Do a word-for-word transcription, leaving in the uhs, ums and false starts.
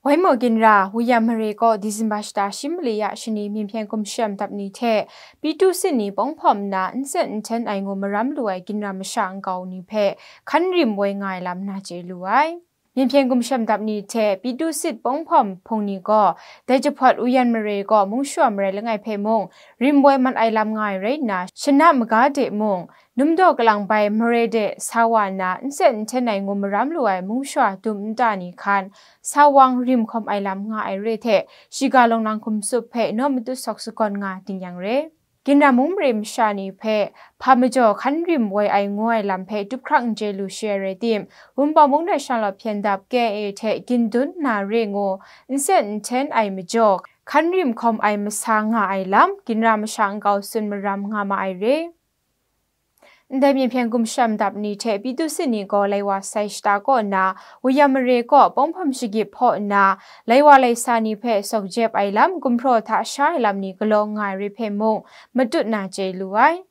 Waimaw ginra, Wuyam mare kaw Disemba shata shi mali ya shani Myen hpyen gumshem dap ni hte Pitu sit ni pawng hpawm nna nsen nhten ai ngu maram lu ai ginra masha nkau ni hpe hkan rim woi nga ai lam na chye lu ai. Myen hpyen gumshem dap ni hte Pitu sit pawng hpawm hpung ni gaw, dai jahpawt Wuyam mare kaw mungshawa marai langai hpe mung, rim woi mat ai lam nga ai rai nna, shana maga de mung, Numdaw kalang bai mare de sa wa nna, nsen nhten ai ngu maram lu ai mungshawa dum nta ni hkan, sa wang rim hkawm ai lam nga ai re hte, shiga lawngnang hkum tsup hpe naw matut sawk sagawn nga ding yang re. Ginra mung mare masha ni hpe hpa majaw hkan rim woi ai ngu ai lam hpe dup hkrak n chye lu shi ai rai tim, Wunpawng mung dai shanglawt hpyen dap K I A hte gindun na re ngu, nsen nhten ai majaw hkan rim hkawm ai masa nga ai lam, ginra masha nkau tsun maram nga ma ai re. Ndai Myen hpyen gumshem dap ni hte Pitu sit ni gaw lai wa sai shata kaw nna, Wuyam mare kaw pawng hpawm shagip hpaw nna, lai wa lai sa ni hpe sawk jep ai lam, gumhpraw hta sha ai lam ni galaw nga ai re hpe mung, matut na chye lu ai.